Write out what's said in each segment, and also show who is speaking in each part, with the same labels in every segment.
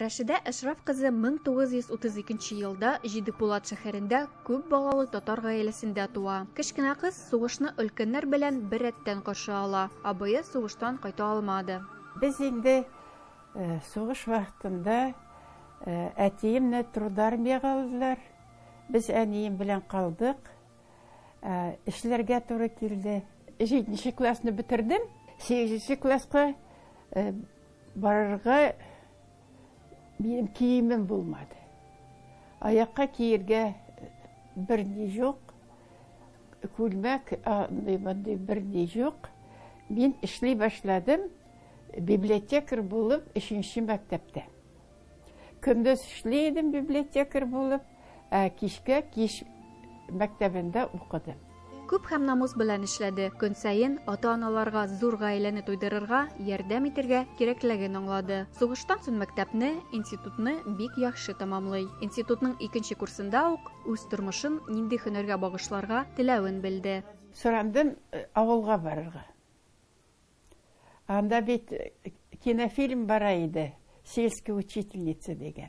Speaker 1: Рәшидә Әшраф кызы 1932 елда Җидепулат шәһәрендә күп балалы татар гаиләсендә туа. Кечкенә кыз сугышны өлкәннәр белән бер рәттән каршы ала. Абые сугыштан кайта алмады.
Speaker 2: Без инде сугыш вакытында әтиемне трудармиягә алдылар. Без әнием белән калдык. Эшләргә туры килде. Җиденче классны бетердем. Сигезенче класска барырга минем киемем булмады. Аякка киергә бер ни юк. Күлмәк, андый-мондый бер ни юк. Мин эшли башладым библиотекарь булып өченче мәктәптә. Көндез эшли идем библиотекарь булып, ә кичкә кич мәктәбендә укыдым.
Speaker 1: Күп һәм намус белән эшләде. Көн саен ата-аналарга зур гаиләне туйдырырга, ярдәм итергә кирәклеген аңлады. Сугыштан соң мәктәпне, институтны бик яхшы тәмамлый. Институтның икенче курсында ук үз тормышын нинди һөнәргә багышларга теләвен белде.
Speaker 2: Сорандым авылга барырга. Анда бит кинофильм бара иде, «Сельская учительница» дигән.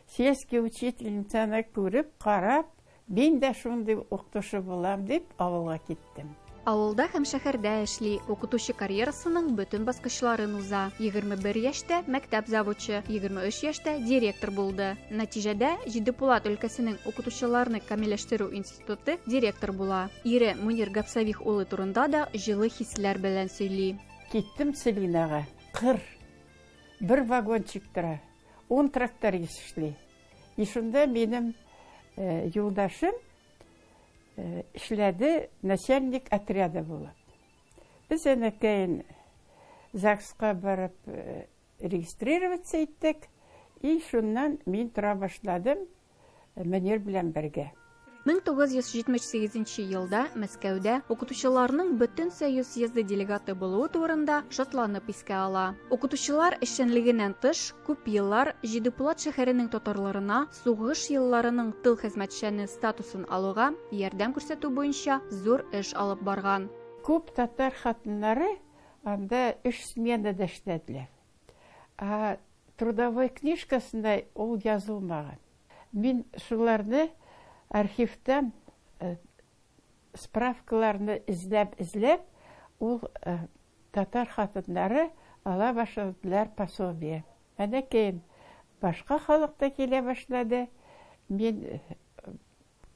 Speaker 2: Сельская учительницаны күреп, карап, мин дә шундый укытучы булам дип авылга киттем.
Speaker 1: Авылда һәм шәһәрдә эшли, укытучы карьерасының бөтен баскычларын уза. 21 яшьтә мәктәп завучы, 23 яшьтә директор булды. Нәтиҗәдә Җидепулат өлкәсенең укытучыларны камилләштерү институты директор була. Ире Мөнир Гапсавих улы турында да җылы хисләр белән сөйли.
Speaker 2: Киттем Целинага. Кыр. Бер вагончик тора. 10 тракторист эшли. И шунда минем юлдашым эшләде начальник отряда булып. Без әнәкәен ЗАГСка барып регистрироваться иттек. И шуннан мин тора башладым Мөнир белән бергә.
Speaker 1: 1978 елда Мәскәүдә укытучыларның бөтен союз съезды делегаты булуы турында шатланып искә ала. Укытучылар эшчәнлегеннән тыш, күп еллар Җидепулат шәһәренең татарларына сугыш елларының тыл хезмәтчәне статусын алуга ярдәм күрсәтү буенча зур эш алып барган.
Speaker 2: Күп татар хатыннары анда өч сменада эшләделәр. Ә трудовой книжкасында ул язылмаган. Мин шуларны архивтан справкаларны эзләп-эзләп, ул татар хатыннары ала башладылар пособие. Әнә кейен башка халык та килә башлады. Мин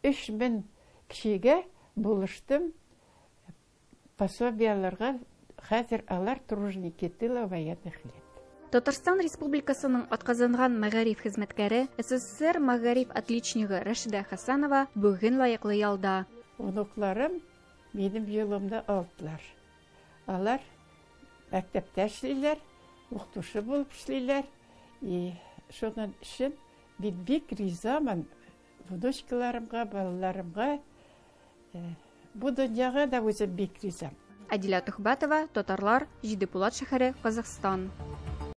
Speaker 2: 3000 кешегә булыштым пособияләргә. Хәзер алар труженики тыла военных лет.
Speaker 1: Татарстан Республикасының атказанган мәгариф хезмәткәре, СССР мәгариф отличнигы Рәшидә Хәсәнова бүген лаеклы ялда.
Speaker 2: Внукларым минем юлымны алдылар. Алар мәктәптә эшлиләр, укытучы булып эшлиләр. И шуның өчен мин бик ризамын внучкаларымга, балаларымга. Бу дөньяга да үзем бик ризам.
Speaker 1: Әдилә Төхбәтова, Татарлар, Җидепулат шәһәре, Казахстан.